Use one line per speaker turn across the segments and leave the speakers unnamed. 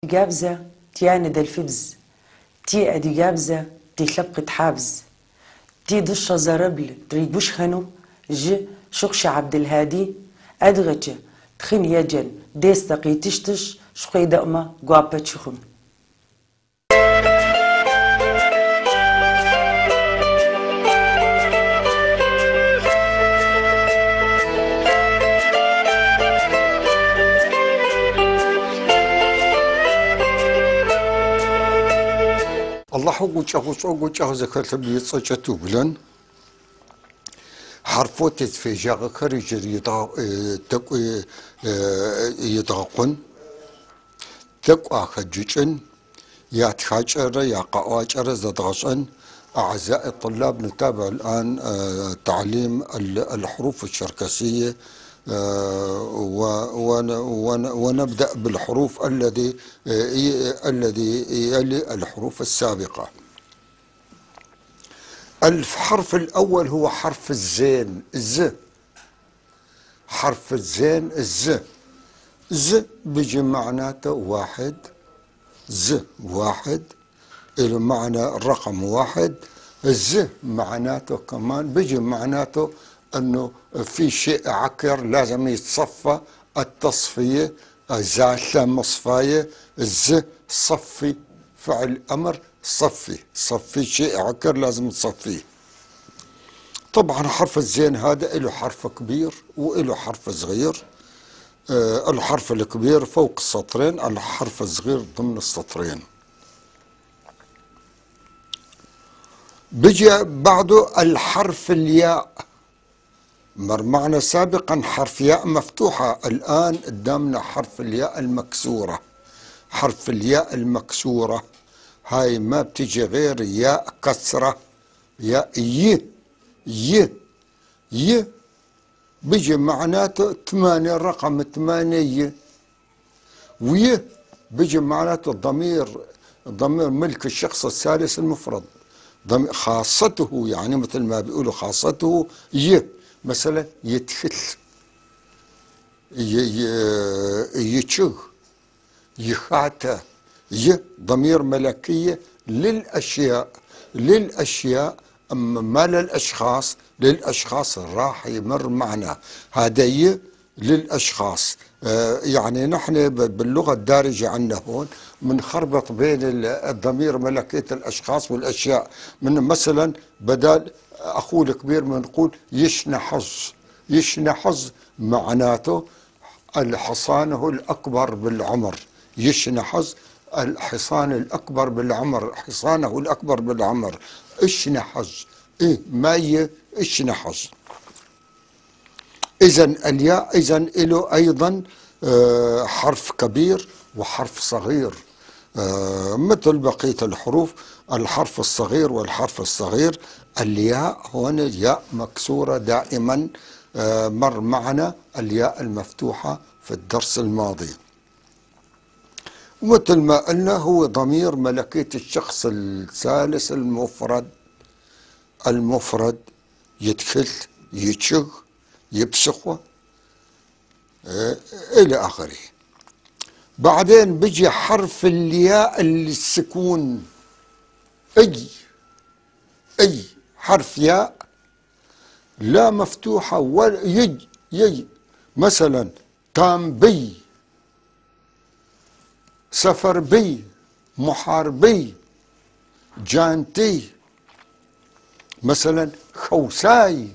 جابزة تيانا دلفبز تي أدي جابزة تي لبقة حابز تي دشة زربل تريبوش خنو ج شخش عبد الهادي أدغتش تخن يجن ديستقي تشتش شقي دقمة قوابة شخم.
الله وجهه زكرت بيتصجتو بلن حرفوت في جاغ يجري يدغقن تقوى خججن يا تخاجر يا قواجر زدغشن. أعزائي الطلاب، نتابع الآن تعليم الحروف الشركسية، ونبدأ بالحروف الذي يلي الحروف السابقة. الحرف الأول هو حرف الزين، الز. حرف الزين الز، ز بيجي معناته واحد، ز واحد إلى معنى الرقم واحد. الز معناته كمان بيجي معناته أنه في شيء عكر لازم يتصفى، التصفية، زالة مصفاية. الز صفي، فعل أمر صفي، صفي شيء عكر لازم تصفيه. طبعا حرف الزين هذا له حرف كبير وله حرف صغير. الحرف الكبير فوق السطرين، الحرف الصغير ضمن السطرين. بيجي بعده الحرف الياء. مر معنا سابقا حرف ياء مفتوحة، الآن قدامنا حرف الياء المكسورة. حرف الياء المكسورة هاي ما بتجي غير ياء كسرة، ياء ي ي ي بيجي معناته 8، الرقم 8 ي. وي بيجي معناته ضمير، ضمير ملك الشخص الثالث المفرد، خاصته، يعني مثل ما بيقولوا خاصته ي. مثلا يتخل، يتشغ، يخاتا، ي ضمير ملكية للأشياء، للأشياء، أما ما للأشخاص، للأشخاص راح يمر معنا هذا ي للأشخاص. يعني نحن باللغة الدارجة عندنا هون بنخربط بين الضمير ملكية الأشخاص والأشياء. من مثلا بدل أخوه الكبير بنقول يشنحظ، يشنحظ معناته الحصانه الأكبر بالعمر، يشنحظ الحصان الأكبر بالعمر، حصانه الأكبر بالعمر، اشنحظ، إيه ما اشنحظ. إذا الياء إذا له أيضا حرف كبير وحرف صغير، مثل بقية الحروف، الحرف الصغير والحرف الصغير. الياء هون الياء مكسورة دائما، مر معنا الياء المفتوحة في الدرس الماضي. مثل ما قلنا هو ضمير ملكية الشخص الثالث المفرد، المفرد يدخل، يتشغ، يبسخ، إلى آخره. بعدين بيجي حرف الياء السكون، أي أي حرف ياء لا مفتوحة ولا يج يج. مثلا تامبي، سفر بي، محاربي، جانتي، مثلا خوساي،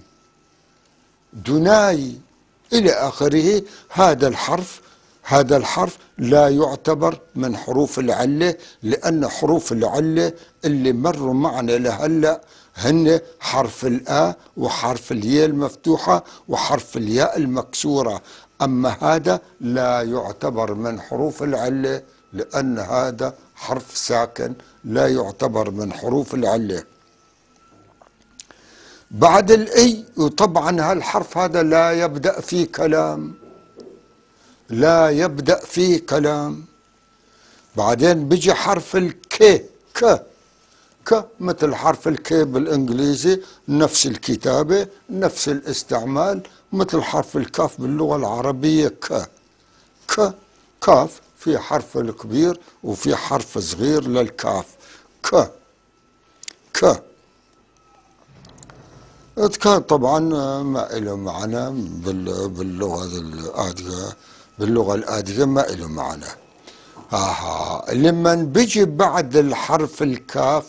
دناي، إلى آخره. هذا الحرف، هذا الحرف لا يعتبر من حروف العلة، لأن حروف العلة اللي مروا معنا لهلا هن حرف الآ وحرف الياء المفتوحة وحرف الياء المكسورة. أما هذا لا يعتبر من حروف العلة، لأن هذا حرف ساكن لا يعتبر من حروف العلة. بعد الأي، وطبعا هالحرف هذا لا يبدأ فيه كلام، لا يبدأ فيه كلام. بعدين بيجي حرف الكي، ك ك مثل حرف الكي بالإنجليزي، نفس الكتابة نفس الاستعمال، مثل حرف الكاف باللغة العربية، ك ك كاف في حرف الكبير وفي حرف صغير للكاف. ك ك كان طبعا ما له معنى باللغة الآدية، باللغة الآدية ما له معنى. لما بيجي بعد الحرف الكاف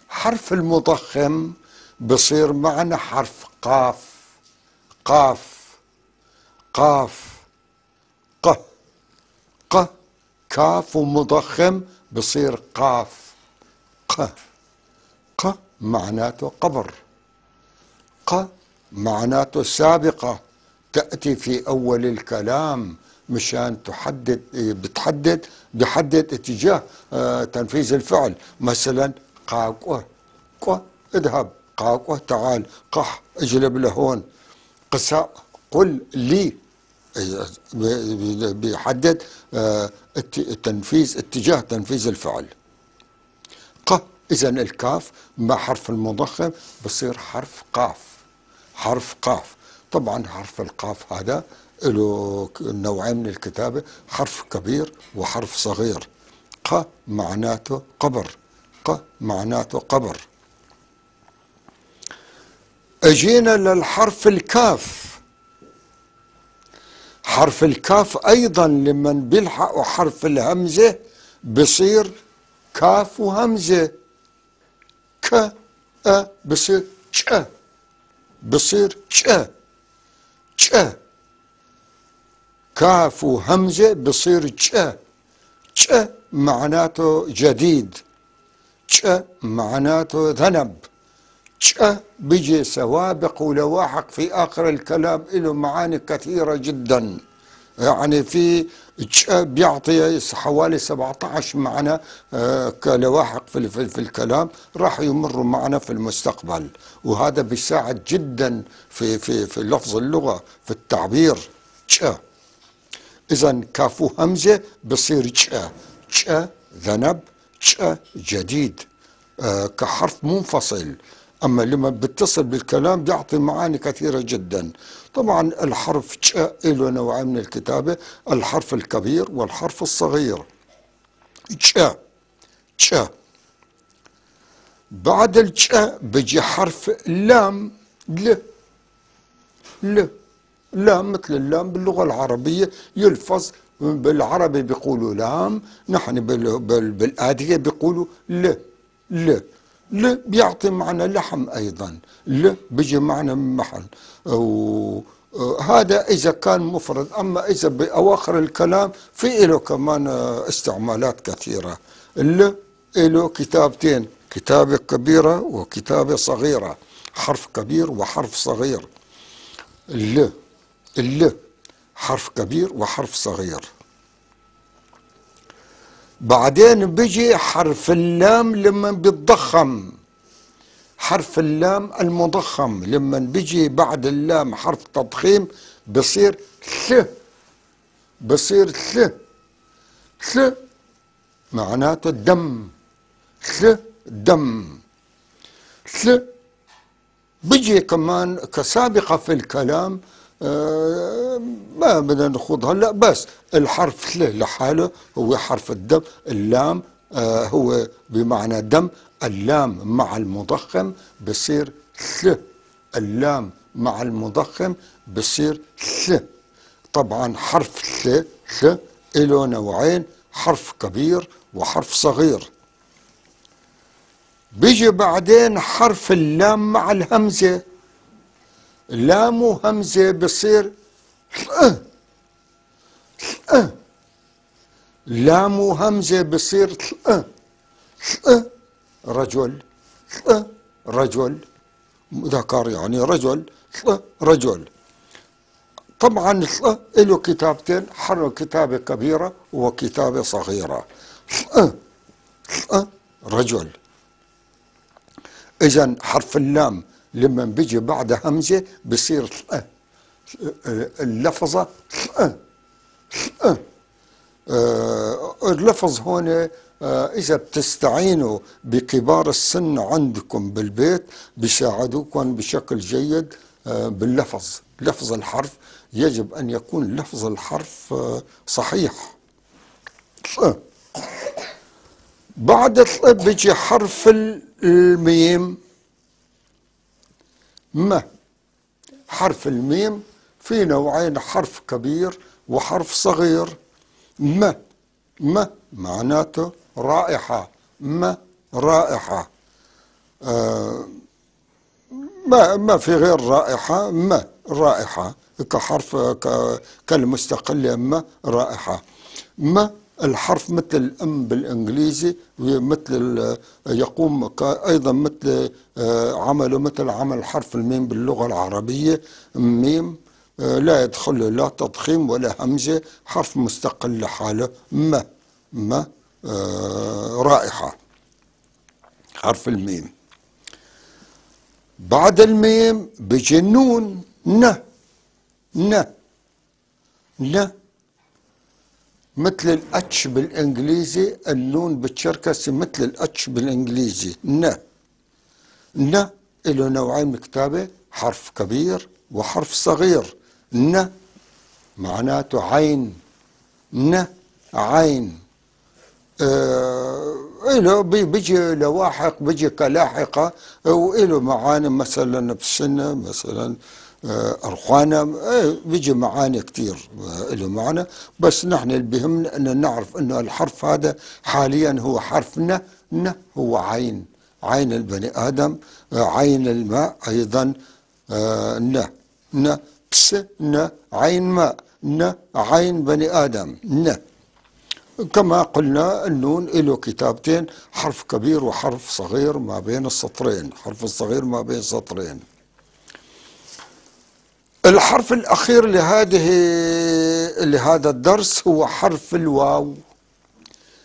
حرف المضخم بصير معنا حرف قاف. قاف قاف ق ق كاف ومضخم بصير قاف. ق ق معناته قبر، ق معناته سابقة تأتي في أول الكلام مشان تحدد، بتحدد بحدد اتجاه تنفيذ الفعل. مثلا قاقوة، قو اذهب، قاقوة تعال، قح اجلب لهون، قساء قل لي، بيحدد تنفيذ اتجاه تنفيذ الفعل. ق، إذا الكاف مع حرف المضخم بصير حرف قاف، حرف قاف. طبعا حرف القاف هذا له نوعين من الكتابة، حرف كبير وحرف صغير. ق معناته قبر، ق معناته قبر. اجينا للحرف الكاف. حرف الكاف ايضا لمن بيلحقوا حرف الهمزة بصير كاف وهمزة. ك أ بصير ش، بصير ش ش. كاف وهمزة بصير ش. ش معناته جديد، ش معناته ذنب. ش بيجي سوابق ولواحق في آخر الكلام له معاني كثيرة جدا. يعني في ش بيعطي حوالي 17 معنى كلواحق في الكلام راح يمروا معنا في المستقبل، وهذا بيساعد جدا في في في لفظ اللغة في التعبير. ش، إذا كاف وهمزة بصير ش. ش ذنب، ش جديد، كحرف منفصل. أما لما بتصل بالكلام بيعطي معاني كثيرة جدا. طبعا الحرف ش له نوعين من الكتابة، الحرف الكبير والحرف الصغير. ش ش. بعد الش بيجي حرف لام. ل ل لام، مثل اللام باللغة العربية يلفظ بالعربي بيقولوا لام، نحن بالآدية بيقولوا ل ل ل. بيعطي معنى لحم أيضا، ل بيجي معنى محل. وهذا إذا كان مفرد. أما إذا بأواخر الكلام في له كمان استعمالات كثيرة. ل له كتابتين، كتابة كبيرة وكتابة صغيرة، حرف كبير وحرف صغير. ل ل حرف كبير وحرف صغير. بعدين بيجي حرف اللام لما بيتضخم، حرف اللام المضخم لما بيجي بعد اللام حرف تضخيم بصير ث، بصير ث. ث معناته دم، ث دم. ث بيجي كمان كسابقة في الكلام، ما بدنا نخوض هلا، بس الحرف ث لحاله هو حرف الدم. اللام هو بمعنى دم. اللام مع المضخم بصير ث، اللام مع المضخم بصير ث. طبعا حرف ث ث له نوعين، حرف كبير وحرف صغير. بيجي بعدين حرف اللام مع الهمزة، لام وهمزة بصير ث ث. لام وهمزة بصير ث ث. رجل، ث رجل، ذكر يعني رجل، ث رجل. طبعا ث له كتابتين، حرف كتابة كبيرة وكتابة صغيرة. ث ث رجل. إذا حرف اللام لما بيجي بعد همزة بصير ث، اللفظة ث ث. اللفظ هون إذا بتستعينوا بكبار السن عندكم بالبيت بيساعدوكم بشكل جيد باللفظ. لفظ الحرف يجب أن يكون لفظ الحرف صحيح. ث. بعد ث بيجي حرف الميم، م. حرف الميم في نوعين، حرف كبير وحرف صغير. م، م معناته رائحة، م رائحة، ما في غير رائحة، م رائحة كحرف كلمة مستقلة، م رائحة. م الحرف مثل الأم بالإنجليزي، مثل يقوم أيضا مثل عمله مثل عمل حرف الميم باللغة العربية. ميم لا يدخل لا تضخيم ولا همزة، حرف مستقل لحاله. م، م رائحة، حرف الميم. بعد الميم بيجي النون، ن، ن، ن مثل ال H بالانجليزي، النون بالشركسي مثل ال H بالانجليزي. ن، ن له نوعين من الكتابة، حرف كبير وحرف صغير. ن معناته عين، ن عين. له بيجي لواحق، بيجي كلاحقة، وله معاني مثلا بسنة، مثلا أرخانة، بيجي معاني كتير، له معنى. بس نحن اللي بيهمنا أن نعرف أنه الحرف هذا حاليا هو حرف ن، ن هو عين، عين البني آدم، عين الماء أيضا. ن، ن بس، ن عين ماء، ن عين بني آدم، ن. كما قلنا النون له كتابتين، حرف كبير وحرف صغير ما بين السطرين، حرف الصغير ما بين سطرين. الحرف الأخير لهذا الدرس هو حرف الواو،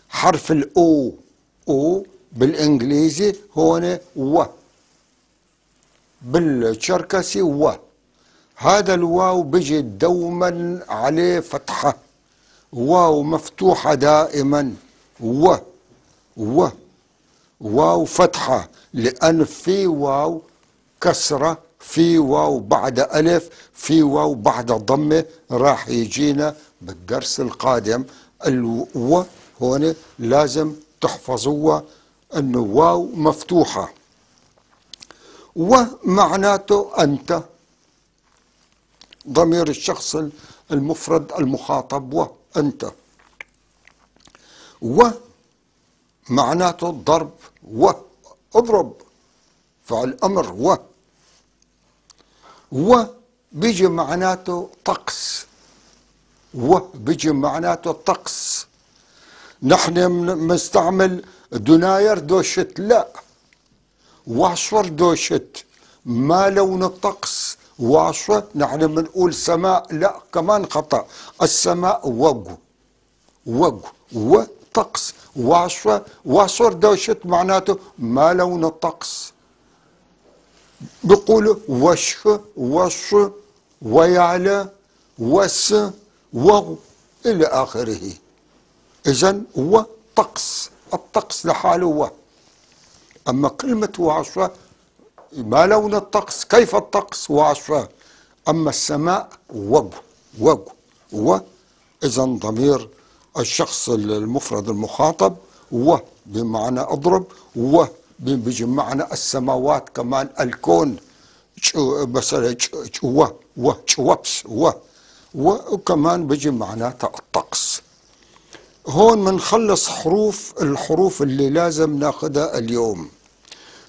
حرف الأو، أو بالإنجليزي هون و، بالشركسي و. هذا الواو بيجي دوما عليه فتحة، واو مفتوحة دائما، و، و، واو فتحة، لأن في واو كسرة، في واو بعد ألف، في واو بعد ضمة، راح يجينا بالدرس القادم. الو هون لازم تحفظوها أنه واو مفتوحة، ومعناته أنت، ضمير الشخص المفرد المخاطب، وأنت. ومعناته الضرب، واضرب، فعل أمر. و، و بيجي معناته طقس، و بيجي معناته طقس. نحن بنستعمل دناير دوشت، لا، واشور دوشت، ما لون الطقس واشور. نحن بنقول سماء، لا كمان خطأ، السماء وق، وق وطقس. واشور، واشور دوشت معناته ما لون الطقس. بيقولوا وش، وش، ويعلى، وس، وغ، إلى آخره. إذن هو طقس، الطقس لحاله هو. أما كلمة واشوة ما لون الطقس، كيف الطقس واشوة. أما السماء وق، وق، و. إذن ضمير الشخص المفرد المخاطب، و بمعنى أضرب، و بيجي معنى السماوات كمان، الكون، مثلا و، و، وبس، و، وكمان بيجي معناتها الطقس. هون منخلص الحروف اللي لازم ناخدها اليوم،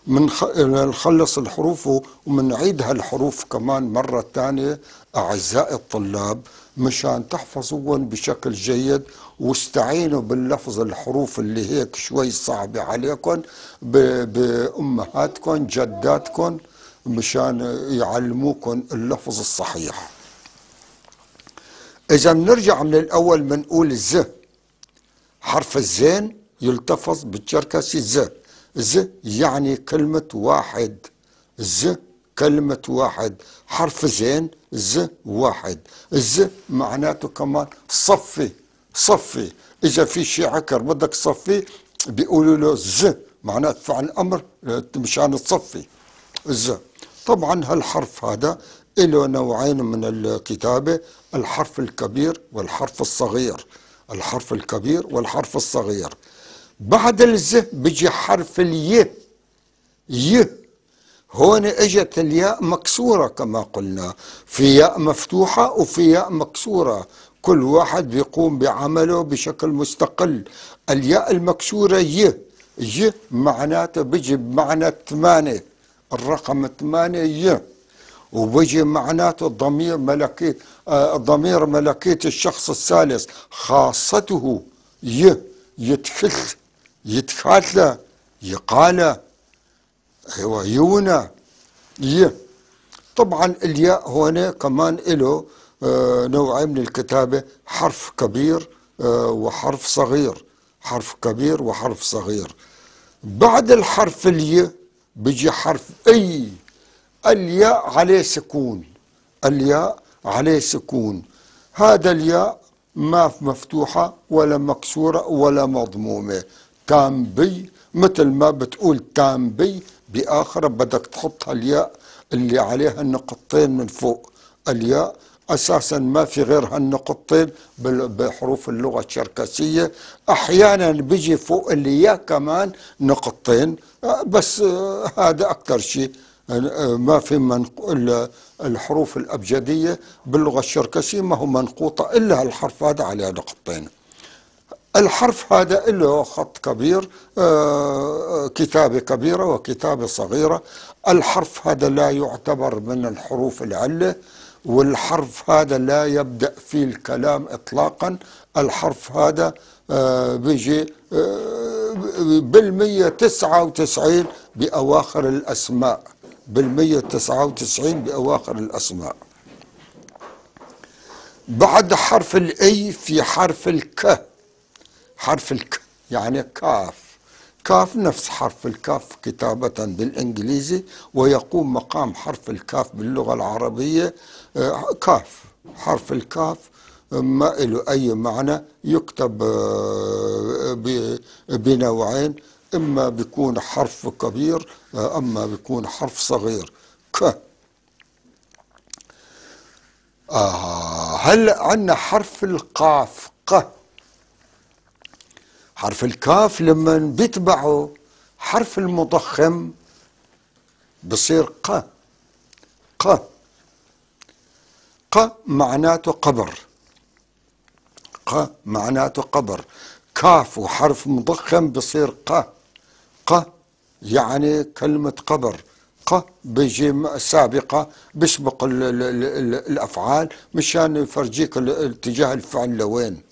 منخلص الحروف ومنعيدها الحروف كمان مرة تانية أعزائي الطلاب، مشان تحفظوهم بشكل جيد، واستعينوا باللفظ الحروف اللي هيك شوي صعبة عليكم بأمهاتكم جداتكم، مشان يعلموكم اللفظ الصحيح. إذا بنرجع من الأول بنقول ز، حرف الزين يلتفظ بالشركسي ز، ز يعني كلمة واحد، ز كلمة واحد، حرف زين ز واحد. ز معناته كمان صفي، صفي، إذا في شيء عكر بدك تصفي بيقولوا له ز، معناته فعل أمر مشان تصفي ز. طبعا هالحرف هذا له نوعين من الكتابة، الحرف الكبير والحرف الصغير. الحرف الكبير والحرف الصغير. بعد الز بيجي حرف الي، ي. هون اجت الياء مكسورة كما قلنا، في ياء مفتوحة وفي ياء مكسورة، كل واحد بيقوم بعمله بشكل مستقل. الياء المكسورة ي، ي معناته بيجي بمعنى 8، الرقم 8 ي، وبيجي معناته ضمير ملكية، ضمير ملكية الشخص الثالث خاصته ي، يتخل، يتخاتل، يقال، ايوه يونا، ي. طبعا الياء هون كمان له نوعين من الكتابة، حرف كبير وحرف صغير، حرف كبير وحرف صغير. بعد الحرف الي بيجي حرف اي، الياء عليه سكون، الياء عليه سكون. هذا الياء ما مفتوحة ولا مكسورة ولا مضمومة، تامبي، مثل ما بتقول تامبي بآخر بدك تحط الياء اللي عليها النقطتين من فوق. الياء أساسا ما في غير هالنقطتين بحروف اللغة الشركسية، أحيانا بيجي فوق الياء كمان نقطتين، بس هذا أكثر شيء. ما في الحروف الأبجدية باللغة الشركسية ما هو منقوطة إلا هالحرف هذا عليه نقطتين. الحرف هذا له خط كبير، كتابة كبيرة وكتابة صغيرة. الحرف هذا لا يعتبر من الحروف العلة، والحرف هذا لا يبدأ فيه الكلام إطلاقا. الحرف هذا بيجي 99% بأواخر الأسماء، 99% بأواخر الأسماء. بعد حرف الأي في حرف الك، حرف الك يعني كاف، كاف نفس حرف الكاف كتابة بالإنجليزي، ويقوم مقام حرف الكاف باللغة العربية. كاف، حرف الكاف ما له أي معنى، يكتب بنوعين، إما بيكون حرف كبير أما بيكون حرف صغير. ك. هلأ عندنا حرف القاف، ق. حرف الكاف لما بيتبعه حرف المضخم بصير ق. ق، ق معناته قبر، ق معناته قبر. كاف وحرف مضخم بصير ق. ق يعني كلمة قبر. ق بيجي سابقة، بيسبق الأفعال مشان يفرجيك اتجاه الفعل لوين،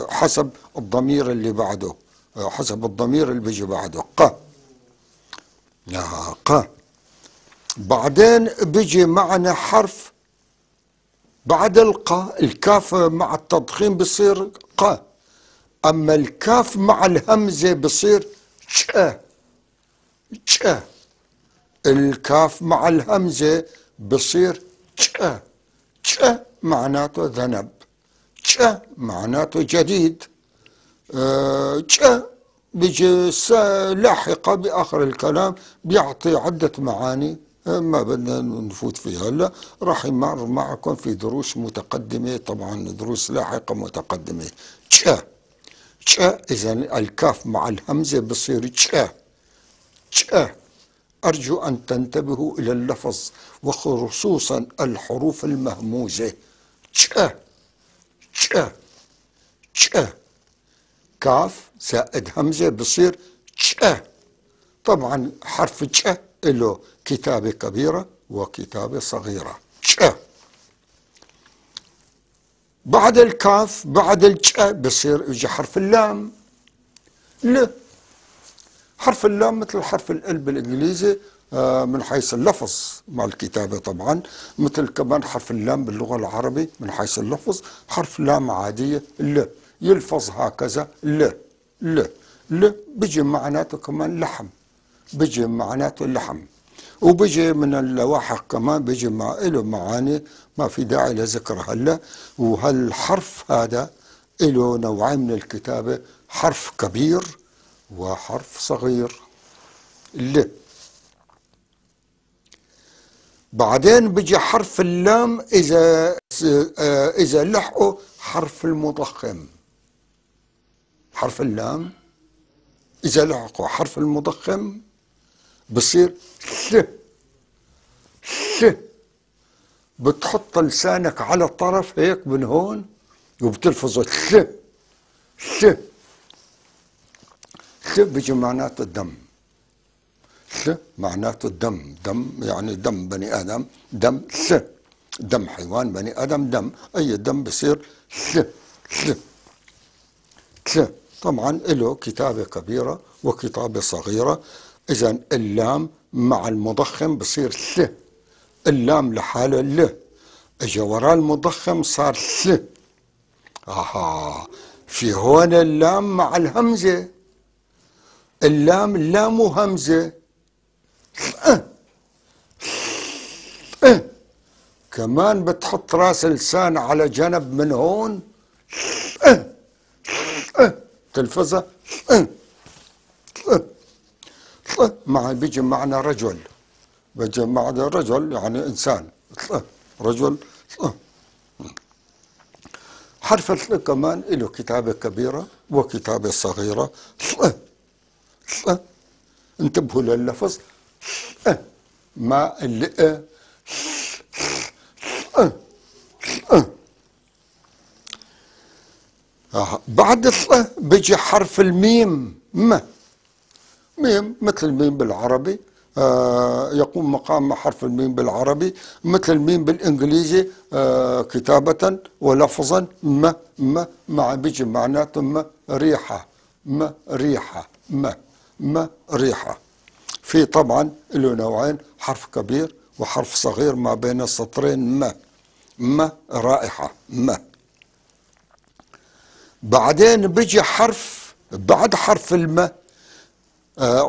حسب الضمير اللي بعده، حسب الضمير اللي بيجي بعده. ق، ق. بعدين بيجي معنا حرف بعد الق، الكاف مع التضخيم بصير ق، أما الكاف مع الهمزة بصير ش، ش. الكاف مع الهمزة بصير ش، ش معناته ذنب، ش معناته جديد، ش بيجي لاحقة بآخر الكلام، بيعطي عدة معاني ما بدنا نفوت فيها هلا، راح يمر معكم في دروس متقدمة، طبعا دروس لاحقة متقدمة. ش، ش، إذا الكاف مع الهمزة بصير ش، ش. أرجو أن تنتبهوا إلى اللفظ وخصوصا الحروف المهموزة. ش، ش، ش. كاف زائد همزة بصير ش. طبعا حرف ش له كتابة كبيرة وكتابة صغيرة. ش. بعد الكاف بعد الش بصير يجي حرف اللام، ل. حرف اللام مثل حرف ال بالإنجليزي من حيث اللفظ مع الكتابة طبعا، مثل كمان حرف اللام باللغة العربية من حيث اللفظ، حرف لام عادية ل، يلفظ هكذا ل، ل، ل. بيجي معناته كمان لحم، بيجي معناته لحم، وبيجي من اللواحق كمان، بيجي مع له معاني ما في داعي لذكرها هلا. وهالحرف هذا له نوعين من الكتابة، حرف كبير وحرف صغير، ل. بعدين بيجي حرف اللام إذا لحقه حرف المضخم. حرف اللام إذا لحقوا حرف المضخم بصير ث ث. بتحط لسانك على الطرف هيك من هون وبتلفظه ث ث ث. بيجي معناته الدم. ث معناته الدم، دم يعني دم بني آدم، دم ث، دم حيوان بني آدم، دم، أي دم بصير ث ث ث. طبعا له كتابة كبيرة وكتابة صغيرة. إذا اللام مع المضخم بصير ث، اللام لحاله ل، اجا وراه المضخم صار ث. اها، في هون اللام مع الهمزة، اللام لام وهمزة، ث ث. كمان بتحط راس لسان على جنب من هون، ث ث، تلفظها ث ث ث. مع بيجي معنا رجل، بيجي معنا رجل يعني إنسان، ث رجل ث. حرف الث كمان له كتابة كبيرة وكتابة صغيرة. ث ث، انتبهوا لللفظ، ث ما ال ث ث. بعد الث بيجي حرف الميم، م، ميم مثل الميم بالعربي، يقوم مقام حرف الميم بالعربي مثل الميم بالإنجليزي، كتابة ولفظا. م م مع بيجي معناته م ريحة، م ريحة، م م ريحة. في طبعا له نوعين، حرف كبير وحرف صغير ما بين السطرين. م م رائحة، م. بعدين بيجي حرف بعد حرف الم،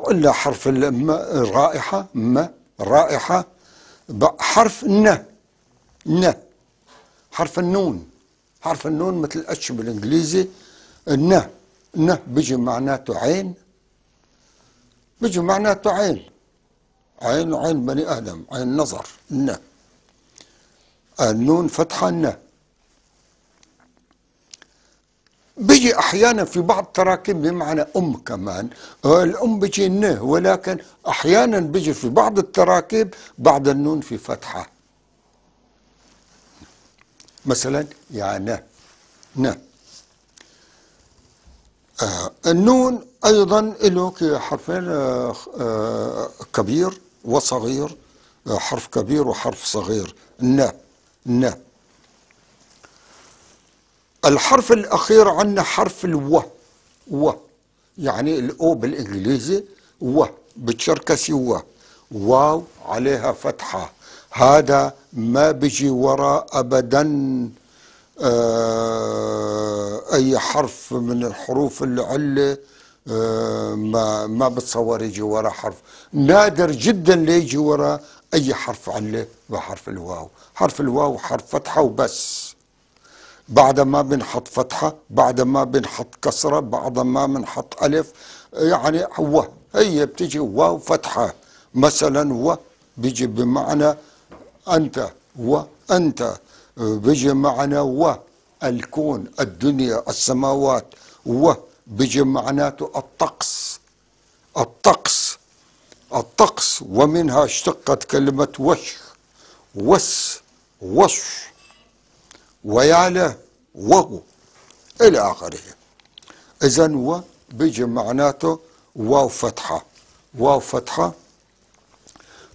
قلنا حرف الم رائحة، م رائحة، حرف ن، ن حرف النون، حرف النون مثل H بالانجليزي. ن ن بيجي معناته عين، بيجي معناته عين، عين عين بني آدم، عين نظر. ن النون فتحة ن. بيجي احيانا في بعض التراكيب بمعنى ام كمان، الام بيجي ن، ولكن احيانا بيجي في بعض التراكيب بعد النون في فتحه، مثلا يا ن ن. النون ايضا له حرفين، كبير وصغير، حرف كبير وحرف صغير. ن ن. الحرف الأخير عندنا حرف الو، و يعني الأو بالإنجليزي، و بالشركسي و، واو عليها فتحة. هذا ما بيجي وراء أبدا أي حرف من الحروف العلة، ما بتصور يجي وراء حرف، نادر جدا ليجي وراء أي حرف علة بحرف الواو. حرف الواو حرف فتحة وبس، بعد ما بنحط فتحة، بعد ما بنحط كسرة، بعد ما بنحط ألف، يعني و هي بتجي واو فتحة. مثلا و بيجي بمعنى أنت، وأنت بيجي معنى و الكون، الدنيا، السماوات. و بيجي معناته الطقس، الطقس، الطقس، ومنها اشتقت كلمة وش، وس، وش، وياله، وهو، إلى آخره. إذن و بيجي معناته واو فتحة، واو فتحة.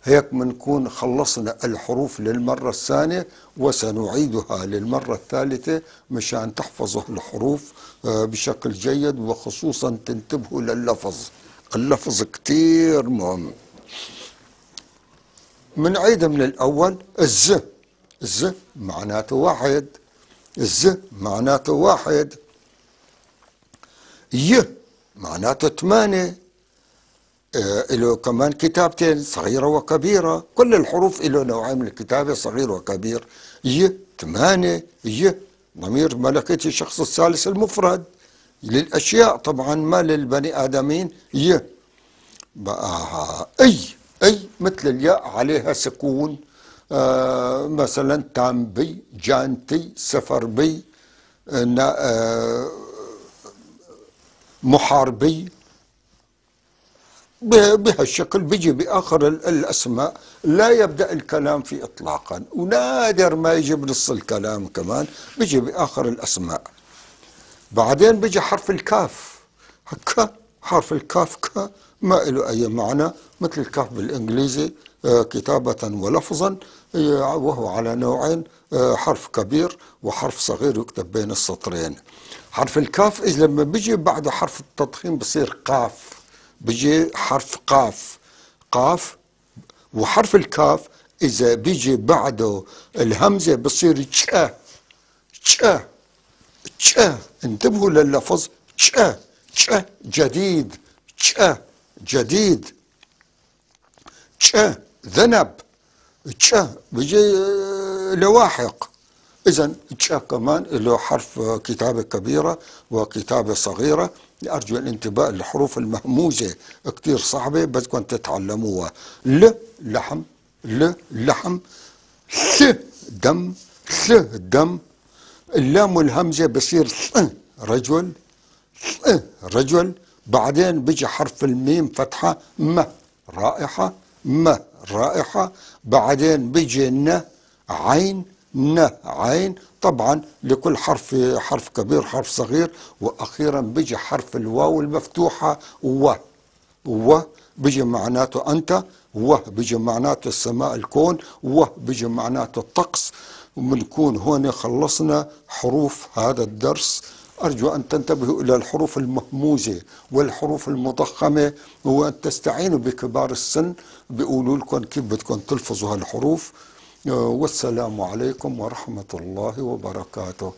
هيك بنكون خلصنا الحروف للمرة الثانية، وسنعيدها للمرة الثالثة مشان تحفظوا الحروف بشكل جيد، وخصوصا تنتبهوا لللفظ، اللفظ كتير مهم. منعيد من الأول. الز، الز معناته واحد، الز معناته واحد. ي معناته 8، له كمان كتابتين، صغيرة وكبيرة، كل الحروف له نوعين من الكتابة، صغير وكبير. ي 8، ي ضمير ملكية الشخص الثالث المفرد للأشياء طبعا، ما للبني آدمين. ي بقى أي، أي مثل الياء عليها سكون، مثلا تامبي، جانتي، سفربي، محاربي بهالشكل بيجي بآخر الأسماء، لا يبدأ الكلام فيه إطلاقا، ونادر ما يجي بنص الكلام كمان، بيجي بآخر الأسماء. بعدين بيجي حرف الكاف، ك، حرف الكاف ك ما له أي معنى، مثل الكاف بالإنجليزي كتابة ولفظا، وهو على نوعين، حرف كبير وحرف صغير يكتب بين السطرين. حرف الكاف إذا لما بيجي بعد حرف التضخيم بصير قاف، بيجي حرف قاف، قاف. وحرف الكاف إذا بيجي بعده الهمزة بصير تشا تشا تشا. انتبهوا لللفظ تشا تشا، جديد، تشا جديد، تشا ذنب، تشا بيجي لواحق. إذا تشا كمان له حرف كتابة كبيرة وكتابة صغيرة. أرجو الانتباه للحروف المهموزة، كتير صعبة بدكم تتعلموها. ل لحم، ل لحم، ث دم، ث دم. اللام والهمزة بصير ث رجل، ث رجل. بعدين بيجي حرف الميم فتحة، م رائحة، م رائحة. بعدين بيجي ن عين، ن عين. طبعا لكل حرف حرف كبير حرف صغير. واخيرا بيجي حرف الواو المفتوحة، و، و بيجي معناته انت، و بيجي معناته السماء الكون، و بيجي معناته الطقس. وبنكون هون خلصنا حروف هذا الدرس. أرجو أن تنتبهوا إلى الحروف المهموزة والحروف المضخمة، وأن تستعينوا بكبار السن بيقولوا لكم كيف بدكم تلفظوا هالحروف. والسلام عليكم ورحمة الله وبركاته.